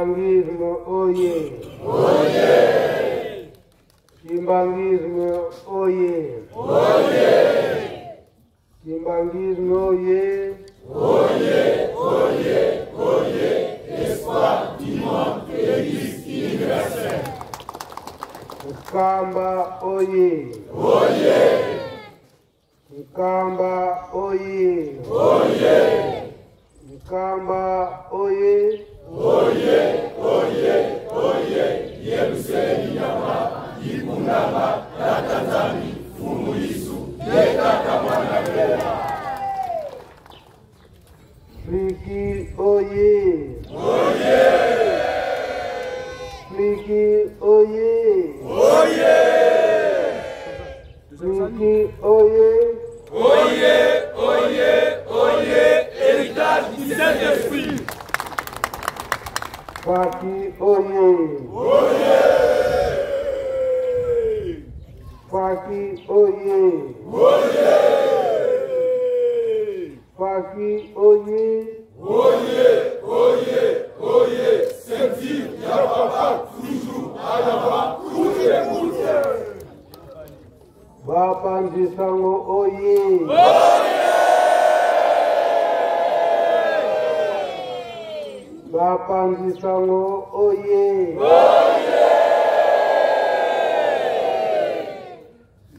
Kimbanguisme oye! Oye! Kimbanguisme oye! Oye! Kimbanguisme oye! Oye! Oye! Oye! Espoir du monde, Église universelle. Nkamba oye! Oye! Nkamba oye! Oye! Nkamba oye! Oye! Oye! Oye! Yerusalemu nyama yikunama tata Nzambi Mfumu Yesu ye tata mwana bela. Fliki oye! Oye! Fliki oye! Oye! Fliki oye! Oye! Oye! Oye! Héritage du Saint-Esprit. Faki oye! Oye! Faki oye! Oye! Faki oye! Oye! Oye! Oye! Ceinture ya papa toujours à l'avant, coûte que coûte. Bapanzi sango oye! Bapanzi sango oye!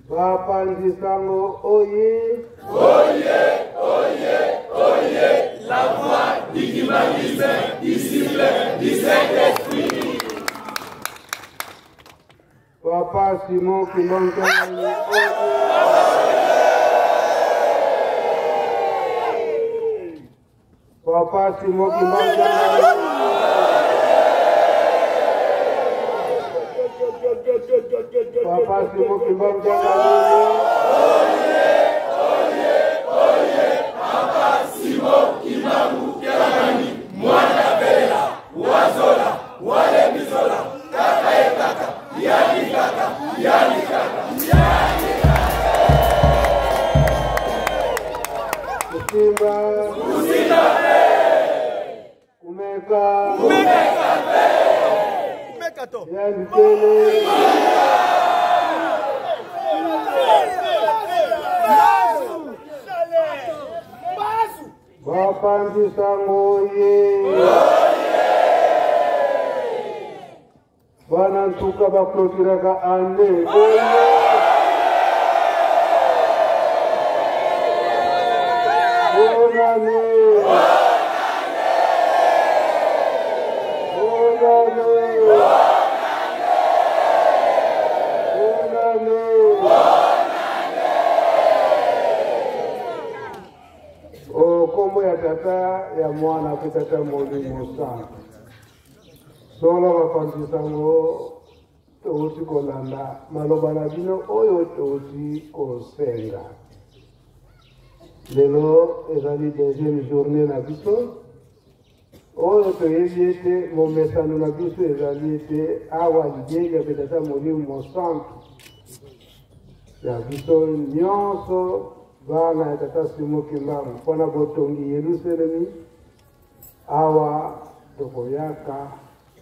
Bapanzi sango oye! Oye! Oye! Oye! La voix du kimbanguisme, disciple du Saint-Esprit. Papa Simon Kimbangu oye! Papa Simon Kimbangu Papa Simon Kimbangu Oye! Oye! Oye! Papa Simon Kimbangu Kiangani, mwana bela, wazola, wale mizola, kaka ye kaka, yani kaka, yani kaka, yani kaka. Kusimba Kusimba pe. Kumeka Kumeka pe. Kumeka to. Yani tele. Bapanzi sango ye. Bana ntuka baklotiraka ane. Bonane. Bonane. Bonane. O kombo ya tata ya mwana pe tata molimo santu. Solo bapanzi sango touti kolanda maloba na bino oyo touti kosenga. Lelo ezali deuxième journée na biso oyo toyebi ete momesano na biso ezali ete awa libiangi ya tata molimo mosantu ya biso nyonso bana ya tata Simon Kimbangu mpona botongi Yerusalemi. Awa tokoyaka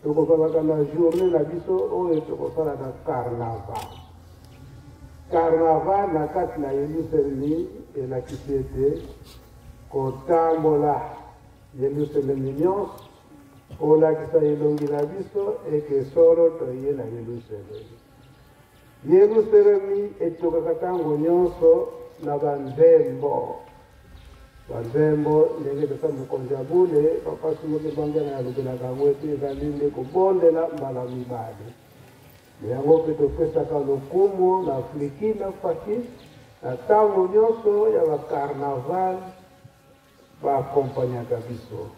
tokozalaka na journée na biso oyo tokosalaka carnaval. Carnaval na kati na Yerusalemi elakisi ete kotambola Yerusalemi nyonso kolakisa elongi na biso eke solo toye na Yerusalemi. Yerusalemi etokaka ntango nyonso na banzembo. Banzembo ndenge tata mokonzi ya bule papa Simon Kimbangu alobelaka yango ete ezali nde kobondela mbala mibale. Yango mpe topesaka lokumu na Fliki na Faki na ntango nyonso ya bacarnaval baakompagnaka biso.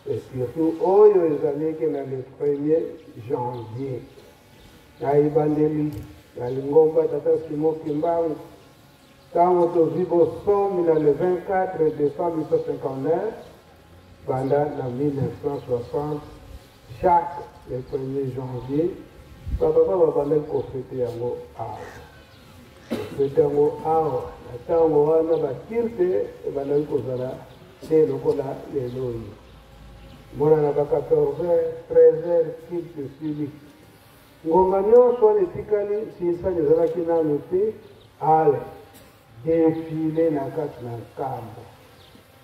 Et surtout oyo ezalaki na le 1er janvier na ebandeli ya lingomba tata Simon Kimbangu ntango tozwi bosomi na le 24 décembre 1959 banda na 1960 chaque le 1er janvier bapapa babandaki kofete yango awa. Kofete yango awa na ntango wana bakilte ebandaki kozala te lokola lelo oyo. Mona na ba 14 heures, 13 heures culte esili. Ngonga nyonso wana etikali, sinsani ezalaki nanu te, ale defile na kati na nkambo,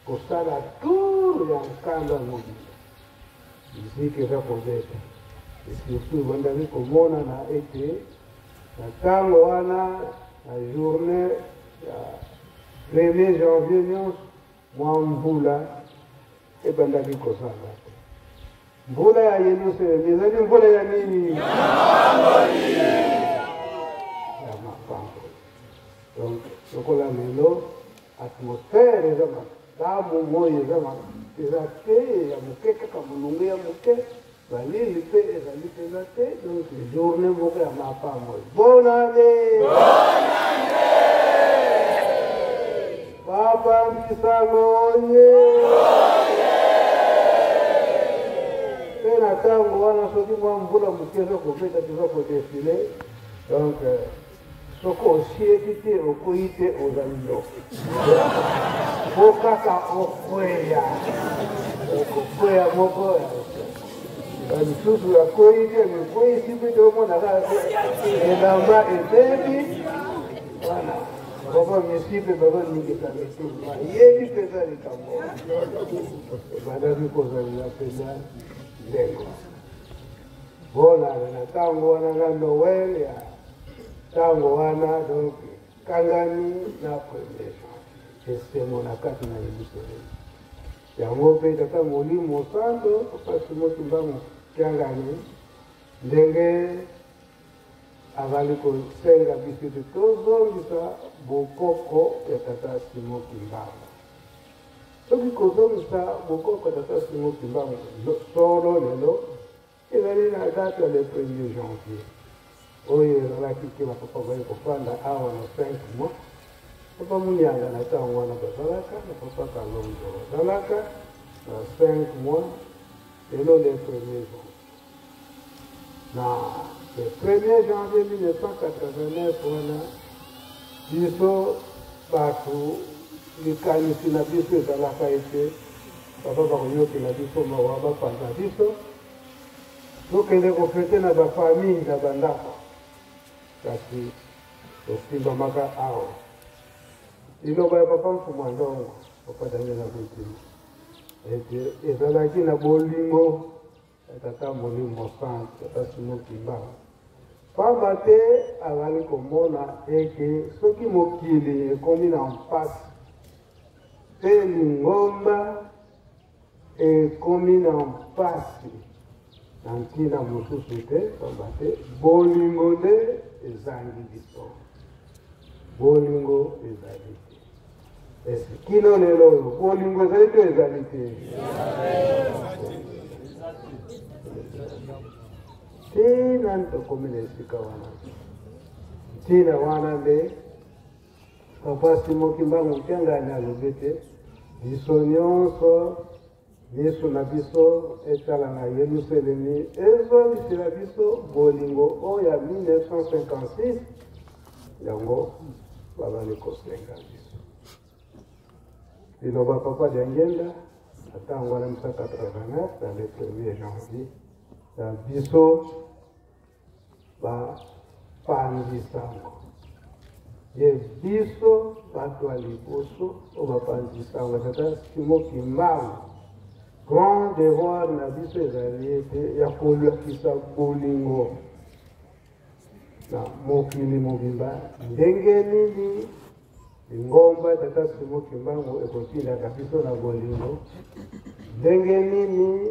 kosala tour ya nkanda mobimba. Miziki eza kobeta. Et surtout ebandaki komonana ete na ntango wana na journée ya 1er janvier nyonso mwa mvula ebandaki kozanga te. Mvula ya Yelusalemi ezali mvula ya nini? Ya mapamboli. Donc lokola lelo atmosphère eza malamu, moi eza eza te ya moke, kaka molunge ya moke, malili mpe ezali mpenza te. Donc journée moko ya mapamboli. Bonne année! Bapanzi-sango oye! Mpe na ntango wana soki mwa mvula moke eza kobeta, toza kodefile. Donc soki osieki te, okwei te, ozali ndoki. Po kaka okweya, okokweya moko balisusu akwei te, mikweyisi mpe te, omona kaka elamba ebebi wana. Papa Messi mpe bazoningisa mitu, bayebi mpenza likambo ebandaki kozalela mpenza ndenge bona na ntango wana na Noel ya ntango wana. Donc kangani na premier janvier, esengo na kati na Yelusalemi. Yango mpe Tata Molimo Santo, Papa Simon Kimbangu Kiangani, ndenge azali kosenga biso ete tozongisa bokoko ya Tata Simon Kimbangu. Soki kozongisa bokoko ya Tata Simon Kimbangu solo lelo ezali na date ya le 1er janvier oyo ezalaki ke bapapa baye kofanda awa na 5 mois. Papa Munianga na ntango wana bazalaka na Papa Kalonzo bazalaka na 5 mois. Lelo le 1er janvier, na le 1er janvier 1989 wana, biso bato likanisi na biso ezalaka ete papa bakoyokela biso mawa, bapanza biso, tokende kofete na bafamille na bandako, kasi tosimbamaka awa. Liloba ya Papa Mfumu Ndongo, Papa Daniel Abutima, ete ezalaki na bolingo ya Tata Molimo Santu, Tata Simon Kimbangu, pamba te azali komona ete soki mokili ekomi na mpasi mpe lingomba ekomi na mpasi na ntina mosusu te, pamba te bolingo nde ezangi biso, bolingo ezali te. Esi kino lelo oyo bolingo ezali to ezali te? Ntina tokomi na esika wana, ntina wana nde Papa Simon Kimbangu Kiangani alobi ete biso nyonso miso na biso etala na Yelusalemi, ezongisela biso bolingo oyo ya 1956. Yango babali kosenga biso liloba Papa Diangenda na ntango wana 1989 na le 1er janvier ya biso bapanzi sango, ye biso bato ya liboso oyo bapanzi sango Tata Simon Kimbangu, grand devoir na biso ezali ete ya kolakisa bolingo na mokili mobimba. Ndenge nini lingomba Tata Simon Kimbangu ekotindaka biso na bolingo? Ndenge nini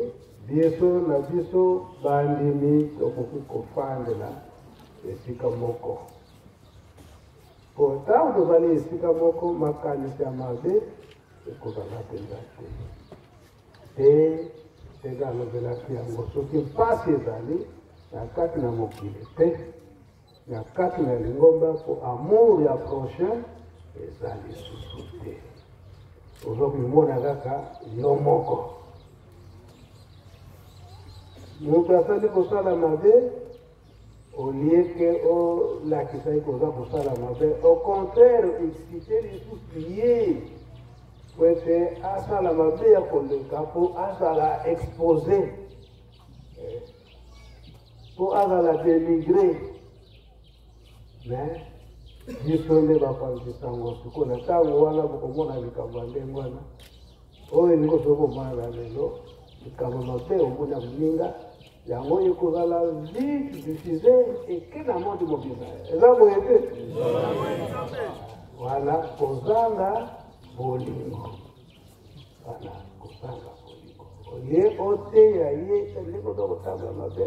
biso na biso bandimi tokoki kofandela esika moko? Po ntango tozali esika moko, makanisi ya mabe ekozala mpenza te. Te, ndenge alobelaki yango, soki mpasi ezali na kati na mokili te na kati na lingomba, po amour ya prochain eza lisusu te, oza komimona kaka yo moko. Moto asali kosala mabe, olie ke olakisa ye koza kosala mabe, au contraire excite lisusu ye. Po ete asala mabe ya koleka, po azala expose, po azala denigre. Mais biso nde bapanzi sango sikoyo na ntango wana bokomona likambo ya ndenge wana oyo elingi kosoki komona na lelo likambo mabe omoni ya moninga yango ekozala vite diffuse eke na monde mobimba. Eza boye te? Wana kozanga bolingo, wana kozanga bolingo, oye oteya ye ndenge oza kotanga mabe,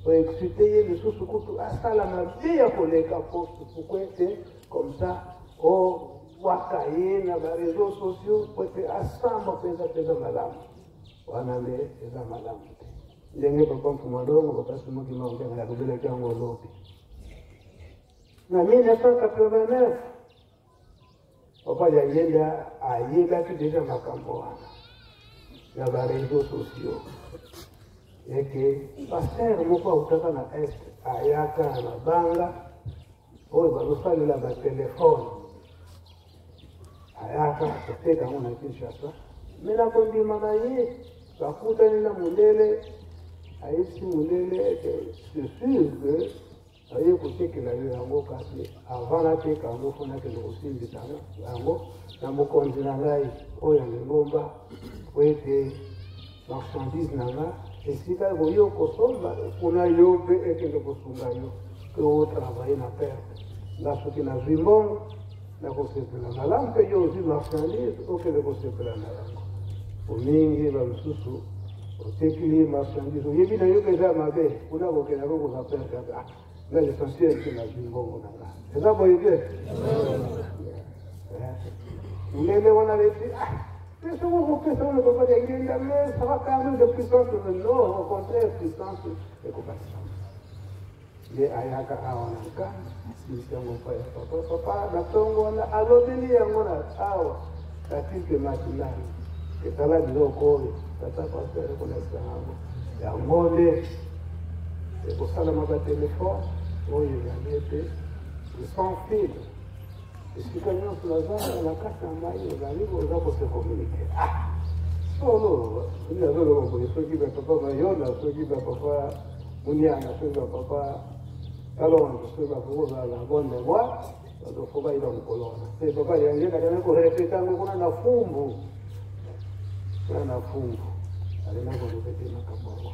oexcite ye lisusu kutu asala mabe ya koleka, pourquoi ete comme ça owaka ye na bareseau sociaux po ete asamba mpenza mpenza malamu. Wana nde eza malamu te. Ndenge papa Mfuma Longo, papa Simon Kimbangu Kiangani alobelaki yango lobi na 1989, papa Diangienda ayebaki deja makambo wana ya bareseau sociaux, eke pasteur moko autaka na Est ayaka na mabanga oyo bazosalela batelefone, ayaka koteka yango na Kinshasa. Me na kondima na ye, bakutani na mondele, ayebisi mondele ete c'est sûr que aye kotekela yo yango, kasi avant nateka yango, fo nakende kosimbisa yango na mokonzi na ngai oyo ya lingomba, po ete marchandise na nga esika ekoyo kosomba kuna, yo mpe ekende kosunga yo mpe otravaille na perte. Nga soki nazwi mbongo, nakosepela malamu, mpe yo ozwi marchandise, okende kosepela na yango. Omingi bamosusu otekili marchandise, oyebi na yo mpe eza mabe, kuna kokenda ko kozwa perte. Ah, nga l'essentiel ke nazwi mbongo na nga. Eza boye te? Ndenge wana leti, ah, mais soki okopesa wana papa Diangienda, mais ça va quand même de puissance. Non, au contraire, puissance ekobakisa. Nde ayaka awa na nkamba, asilisi yango mpa ya papa. Papa na ntongo wana alobeli yango na awa na culte matinal, etala biloko oyo tata pasteur ekolakisa yango. Yango nde ekosalama batelefone oyo ezali ete sans fil, esika nyonso naza na kati ya mai, ezali oza kose communiquer. Ah, solo nazoloba boye, soki bapapa Bayona, soki bapapa Munianga, soki bapapa Kalonzo, soki bapapa kozala na bonne mémoire, fo bayeba mokolo wana. Mpe papa Diangienda akendaki korepete yango kuna na Fumbu, kuna na Fumbu alenda korepete makambo yango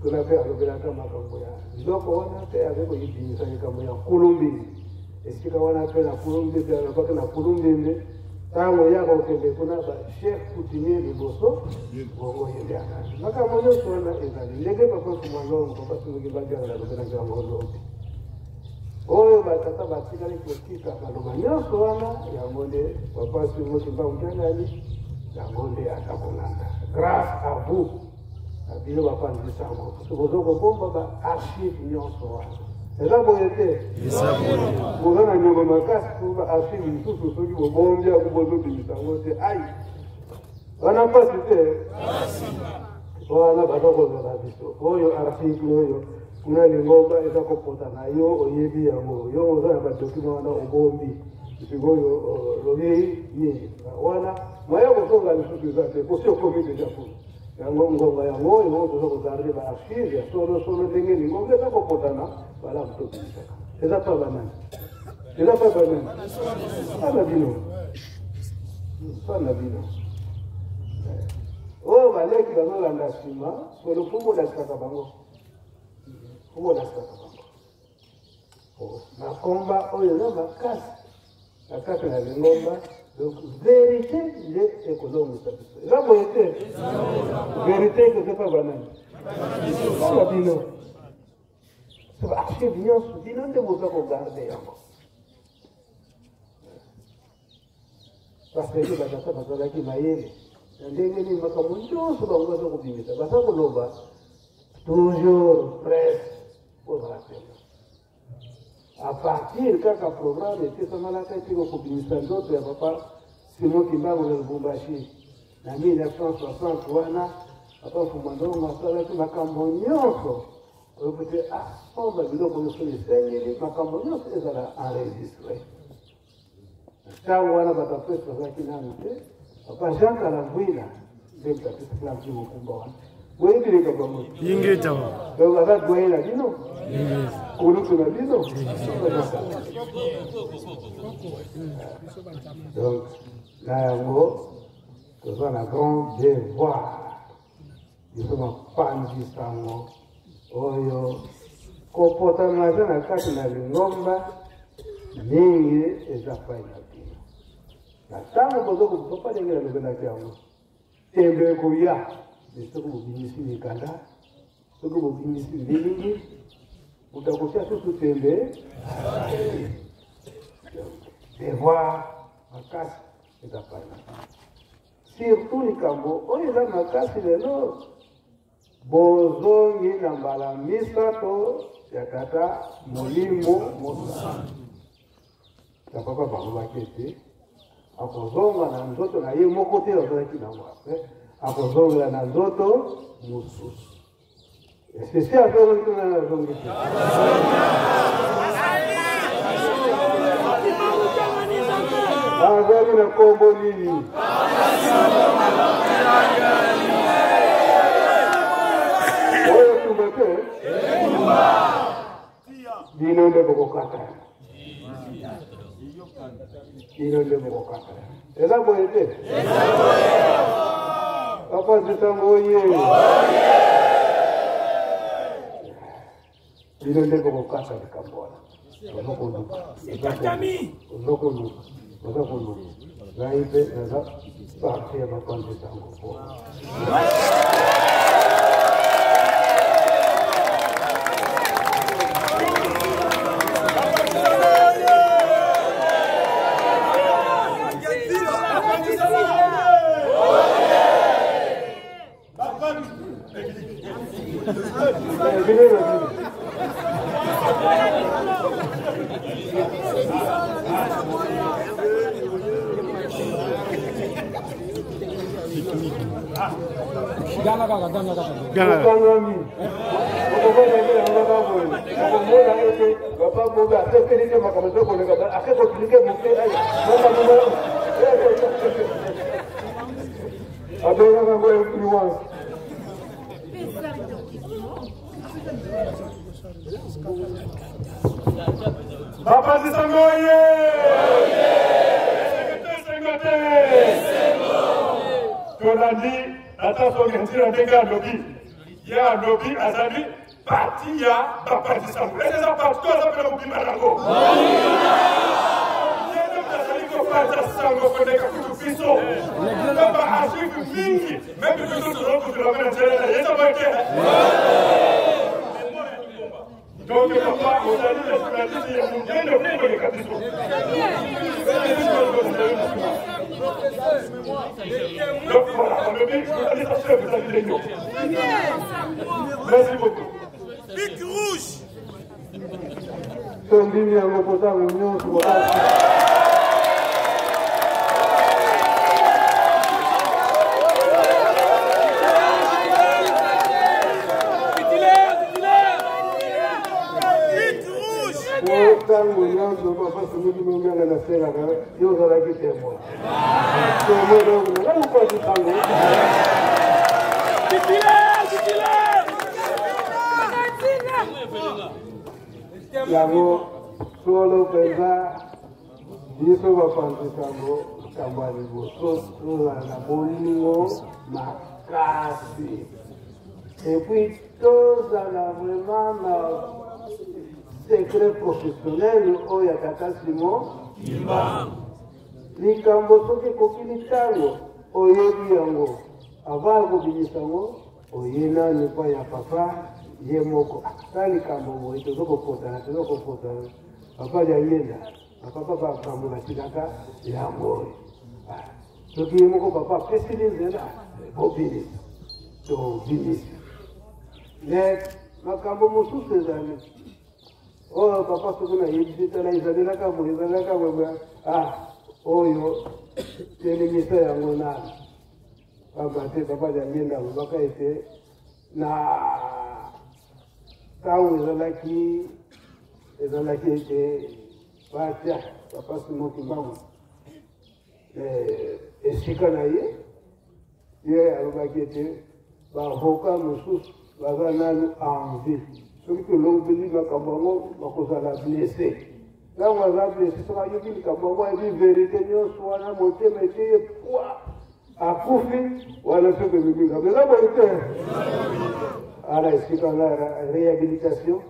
kuna, mpe alobelaka makambo ya biloko wana, mpe aze koyebimisa likambo ya Kulumbimbi esika wana. Mpe na Kulumbimbi, alobaki na Kulumbimbi, ntango ya kokende kuna, bachef coutumier liboso bongo ye nde akandi makambo nyonso wana. Ezali ndenge papa Fumalongo, papa Simoki Badianga alobelaki yango lobi, oyo batata batikali kotika maloba nyonso wana, yango nde papa Simon Kimbangu Kiangani, yango nde aza kolanda grâce à vous, na bino bapanzi sango, parce que boza kobomba baarchive nyonso wana. Eza boye te? Boza na nyongo makasi po baarchive mosusu, soki bobombi yango, bozobimisa yango te. Ai, wana mpasi te? Wana baza kozala biso oyo article oyo kuna lingomba eza kopota na yo, oyebi yango, yo oza na badocument wana obombi. Sikoyo lobi nini wana maya kozonga lisusu eza te, posi okomi deja kuna. Yango ngonga yango oyo toza kogarde baarchive ya solosolo, ndenge lingomba eza kopotana malamu, tobimisaka. Eza pa banani? Eza pa banani? Pa na bino, pa na bino oyo baleki bazolanda nsima. Solo mpo bolakisaka bango, mpo bolakisaka bango makomba oyo eza makasi na kati na lingomba. Donc vérité nde ekozongisa biso. Eza boye te? Vérité ekoza pa banani? Pa bino. Archive nyonso, bino nde boza kogarde yango, parce que batata bazalaki mayele na ndenge nini makambo nyonso bango baza kobimisa, baza koloba toujours presse kozala pema à partir kaka programme epesamalaka etiko kobimisa nzoto ya papa Simon Kimbangu na Lubumbashi na 1960. Wana papa Mfuma Ndongo asalaki makambo nyonso oyo pete asomba biloko nyonso esengeli, makambo nyonso ezala enregistré. Ntango wana bato ya presse bazalaki nanu te. Papa Jean Kalamvuila nde moto apesaki na biso mokumba wana. Boyebi likambo yango? Ingeta. Donc aza doyen na bino, kulutu na bino. Donc na yango toza na grand devoir biso bapanzi sango oyo kopotana eza na kati na lingomba mingi eza pai na bino na ntango bozokopa ndenge nalobelaki yango tembe ekoya me soki bobimisi mikanda soki bobimisi bililingi moto akotia susu tembe devoir makasi eza pai na bino Surtout likambo oyo eza makasi lelo, bozongi na mbala misato ya Tata Molimo Mosantu. Na papa balobaki ete akozonga na nzoto na ye moko te azalaki nango apres akozongela na nzoto mosusu. Esesi azongi to nani azongi te? Azali na nkombo nini? Oyo etumba te? Bino nde bokokata. Bino nde bokokata. Eza boye te? Papa Zitango oye. Bino nde bokokata likambo wana. Oza koluka. Oza koluka. Oza koluka. Ngai mpe naza parti ya bapanzi sango po. Okangami okomona ete papa bobe asepeli te makambo eza koleka ake koplike moke abengaka ngo influence. Bapanzi sango oye! Esengo te! Tolandi ata songe ntina ndenge alobi ye alobi azali parti ya bapanzi sango ese eza parti to aza mpena kobima nango ye nde azali kopanza sango koleka kutu biso na ba archive mingi meme biso tozali kozela na nzela na ye eza boye te. Donc papa ozali na journaliste ya monene mpo koleka biso. Donc voilà, olobi journaliste chef ezali ndenge. Merci beaucoup. Bic rouge. Tondimi yango mpo ntango nyonso makasi. Ntango nyonso papa somoki monganga naselaka yo ozalaki temoin témoin donc nanga mokonzi ntango. Yango solo mpenza biso bapanzi sango likambo ya liboso tozala na bolingo makasi epuis tozala vraiment na secret professionnel oyo ya tata Simon. Likambo soki ekoki ntango oyebi yango avant ya kobimisa yango oye nanu epai ya papa ye moko ta likambo boye tozo kopotana tozo kopotana papa liayenda bapapa bakambo batikaka yango oyo soki ye moko papa apesili nzela bobimisa tobimisa me makambo mosusu ezali oyo papa soki nayebisi tala ezalelaka boye ezalelaka boye ah oyo telemisa yango nanu pamba te papa Diangienda alobaka ete na ntango ezalaki ezalaki ete batia papa Simon Kimbangu. eh, esika na ye. Ye alobaki ete baavoka mosusu baza nanu en vie, soki tolobeli makambo yango bakozala blesse. Ntango aza blesse, soki ayoki likambo yango, ayebi verite nyonso wana, motema eteye pwa, akufi wana. Soki ememi ngambo eza boye te, ala esika na réhabilitation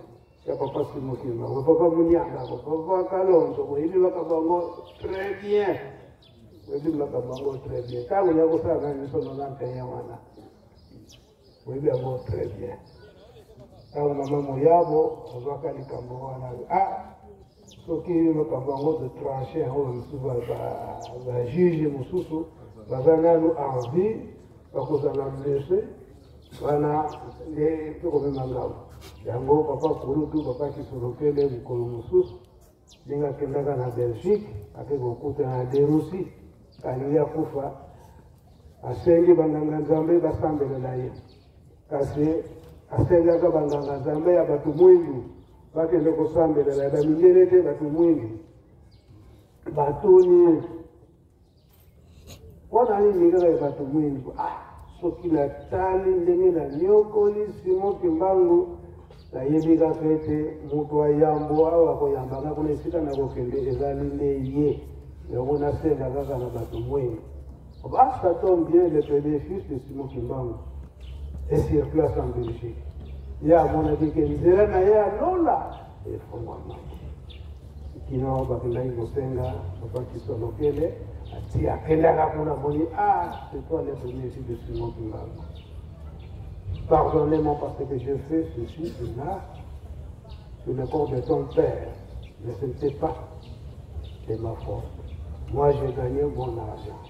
ya papa Simon Kimbangu, papa Munianga, papa Kalonzo, boyebi makambo yango très bien, boyebi makambo yango très bien. Ntango ya kosala na biso 91 wana, boyebi yango très bien. Ntango mama Moyabo azwaka likambo wana, ah, soki makambo yango de tranche yango, mosusu bajuge mosusu baza nanu en vie, bakozala blesse wana nde tokomema ngambo yango. Papa Kulutu, papa Kisolokele, mokolo mosusu ndenge akendaka na Belgique, ake kokutana na Derusi, alingi akufa, asengi banganga Nzambe basambelela ye, kasi asengaka banganga Nzambe ya bato mwindu bakende kosambelela ya bamindele te, bato mwindu. Batuni: "Mpona nini kaka ya bato mwindu?" "Ah, soki natali ndenge nanyokoli Simon Kimbangu, nayebi kaka ete moto ayambo awa akoyambanga kuna esika nakokende ezali nde ye, yango nasenga kaka na bato mwindu." Ah, ça tombe bien, le premier fils de Simon Kimbangu est sur place en Belgique. Ye amonaki ke nzela na ye alola efongwamaki. Kino bakendaki kosenga papa Kisolokele, ati akendaka kuna, amoni: "Ah, c'est toi le premier fils de Simon Kimbangu, pardonnez-moi parce que je fais ceci, cela sur le corps de ton père, mais ce n'était pas de ma faute. Moi, j'ai gagné mon argent,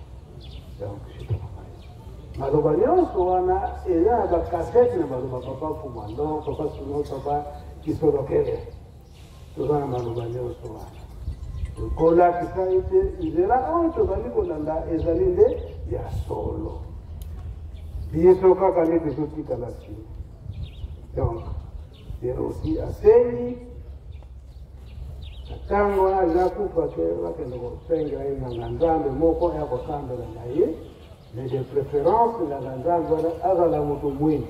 donc je travaille." Maloba nyonso wana eza na bakasete na maloba papa Fumando, papa Simon, papa Kisolokele. Toza na maloba nyonso wana kolakisa ete nzela oyo tozali kolanda ezali nde ya solo. Biso kaka nde tozotikala nsima. Donc aussi asengi na ntango wana aza kufa te, bakende kosenga ye nganga Nzambe moko ya kosambela na ye, mais de préférence nganga Nzambe wana azala moto mwindu.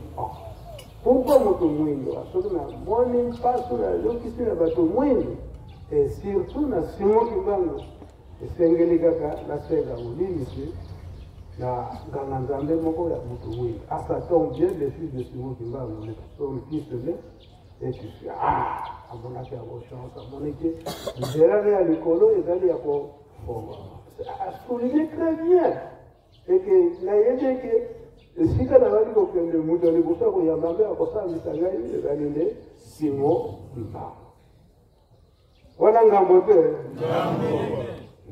Pourquoi moto mwindu? "Soki namoni mpasu nayokisi na bato mwindu et surtout na Simon Kimbangu, esengeli kaka nasenga bolimbisi na nganga Nzambe moko ya moto mwindu." Ah, ça tombe bien, le fils de Simon Kimbangu, son fils né et tu sais, ah, amonaki yango chance, amonaki nzela ne ya likolo ezali ya kofongwama. Asouligne très bien eke nayebi eke esika nazali kokende, moto ya liboso ya koyamba mpe akosambisa ngai ezali nde Simon Kimbangu. Wana ngambo te,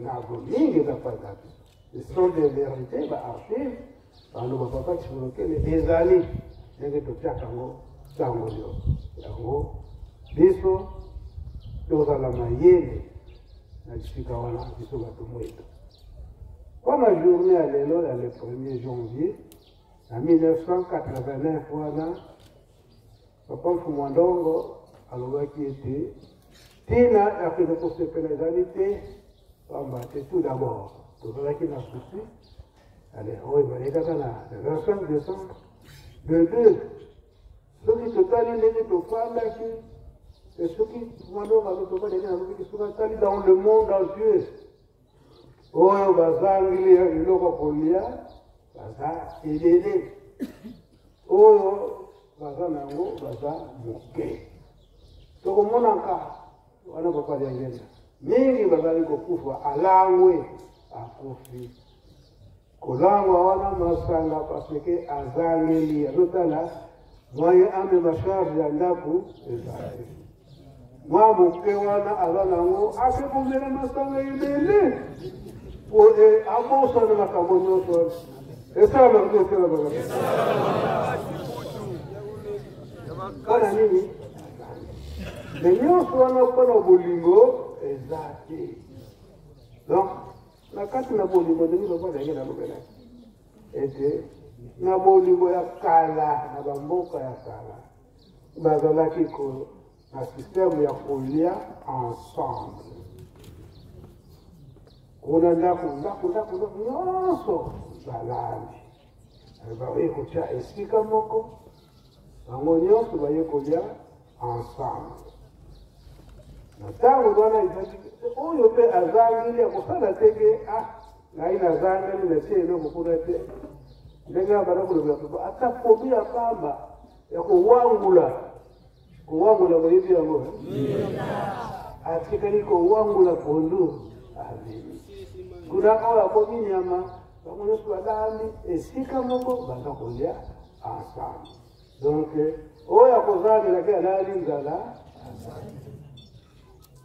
ngambo mingi eza paka. Ce sont des vérités, baarchive baloba papa Kisolokele ezali ndenge totiaka yango ntango nyonso. Yango biso tozala mayele na bisika wana, biso bato mwindo. Mpona journée ya lelo ya le 1er janvier na 1989 wana, papa Mfumu Ndongo alobaki ete ntina ya kende kosepela ezali te, pamba te tout d'abord tozalaki na souci ale oyo balekaka na 25 décembre. De deux, soki totali ndenge tofandaki, soki Mwandongo alobi, ndenge nalobiki, soki atali dans le monde entier, oyo bazangili eloko kolia baza ebele, oyo baza na yango baza moke. Tokomonaka wana papa Diangenda mingi bazali kokufa, alangwe, akufi kolangwa wana masanga parce que azangeli, azotala moyen amema charge ya ndako ezali mwa moke wana aza nango, ake komela masanga ebele po abosana makambo nyonso. Esalamaka te? Esalamaka mpona nini? Me nyonso wana mpona bolingo eza te. Donc na kati na bolingo, ndenge loba ndenge nalobelaki ete na bolingo ya kala, na bamboka ya kala, bazalaki ko na système ya kolia ensemble. Kuna ndako ndako ndako ndako nyonso balandi baye kotya esika moko, bango nyonso baye kolia ensemble. Na ntango wana ezali oyo mpe azangeli akosala te ke ah ngai nazangeli natie eloko kuna te, ndenge abanda kolobela papa ata pomi ya pamba ya kowangula kowangula boyebi yango atikali kowangula pondu amemi kuna oyo akomi nyama, bango nyonso balambi esika moko, baza kolia ensemble. Donc oyo akozangelaki alali nzala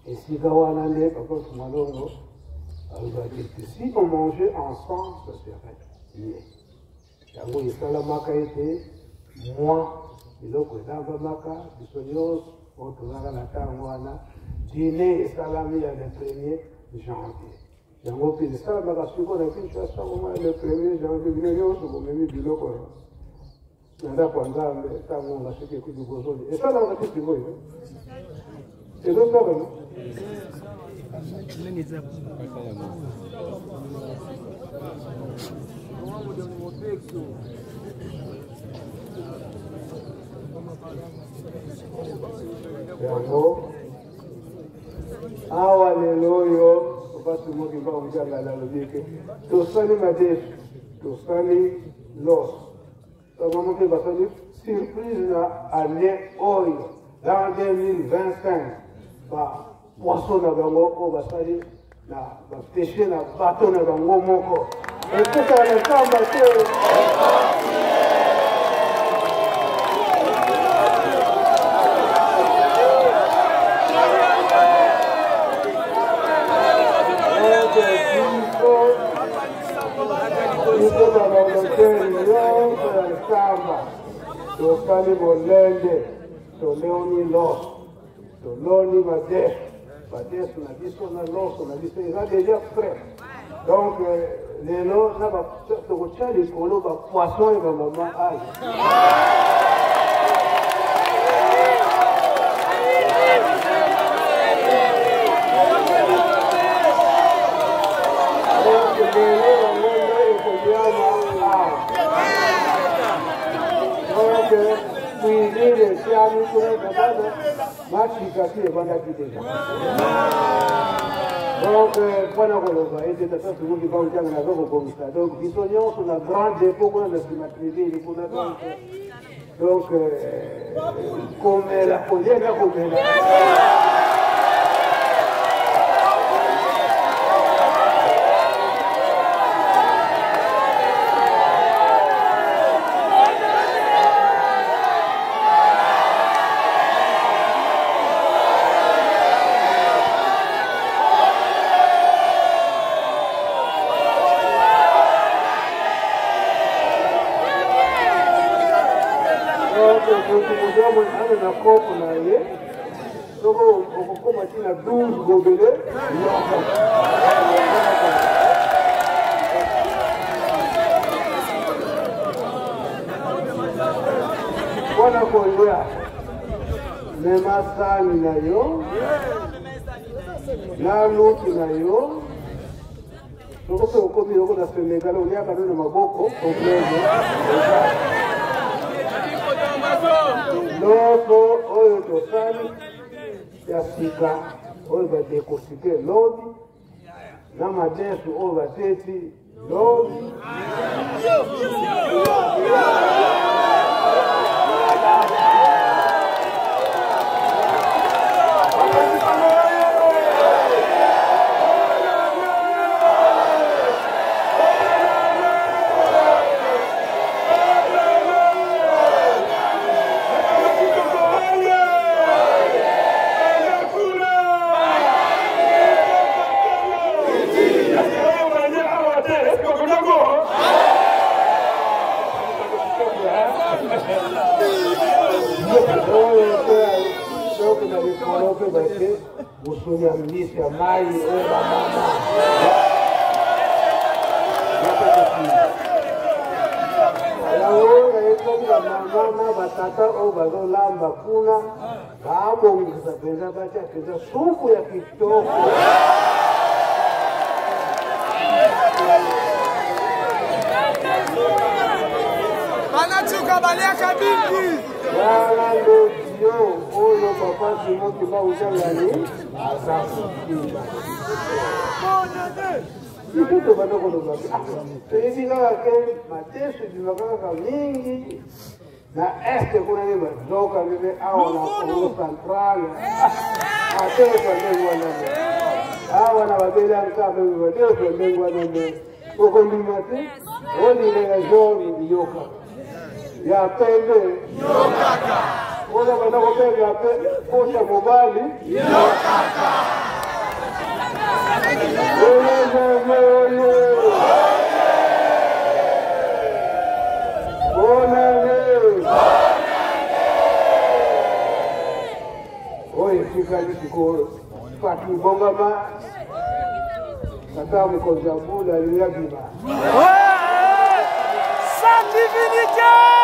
esika wana nde papa Fumalongo alobaki que si on mangeait ensemble, ça serait mieux. Yango esalamaka ete mwa biloko elambamaka biso nyonso oyo tozalaka na ntango wana, dîner esalami ya le 1er janvier. Yango mpe esalamaka sikoyo na Kinshasa, komona le 1er janvier bino nyonso bomemi biloko na ndako ya Nzambe, ntango nga soki ekuti bozoli esalamaka te sikoyo ezosalama. Yango awa lelo oyo papa Simon Kimbangu Kiangani alobi ete tosali madesu, tosali loso, bango mpe basali surprise na année oyo dans 2025, ba poisson na bango oyo basali na bapeshe na bato na bango moko ekutana na nkamba te. Biso na bamotere nyonso ya nkamba tosali molende, toleoni loso, toloni madesu, madesu na biso na loso na biso eza déjà prêt. Donc lelo na tokotya likolo bapoisson ya bamama ayo. Donc lelo yango nde ekoliama awa. Donc cuisine etiami kuna kabana matika ti ebandaki déjà. Donc mpona koloba ete tata Simon Kimbangu ntango naza kobongisa, donc biso nyonso na grand dépôt kuna na nsima tribune kuna, donc komela kolia na komela. Moto aza na kopo na ye, soko okokoma ntina 12 gobele yoko mpona kolia, mema sani na yo na lutu na yo. Soko mpe okomi yoko na Sénégal, oliaka no na maboko, problème. Loso oyo tosali ya sika oyo badekosike lobi, na madesu oyo bateti lobi. Oyo mpe soki na likolo mpe batie mosuni ya mbisi ya mai oyo bamama yango nayebaki, bamama na batata oyo bazolamba kuna babongisa mpenza, batia mpenza supu ya kitoko. baliaka mingi. Wana nde dio oyo papa Simon Kimbangu Kiangani aza kotinda. Biso tobanda koloba ah, toyebi kaka ke matesu ebimaka kaka mingi na este kuna nde bazoka mpe awa na Congo central matesu ndenge wana nde awa na babeli ya nkaba matesu ndenge wana nde okondima te olinga ya jaune yoka ya pembe yokaka oyo banda kobenga pe posa mobali yokaka oyo etikali sikoyo paki bongama tata mokonzi ya mbula alingi abima Sa divinité!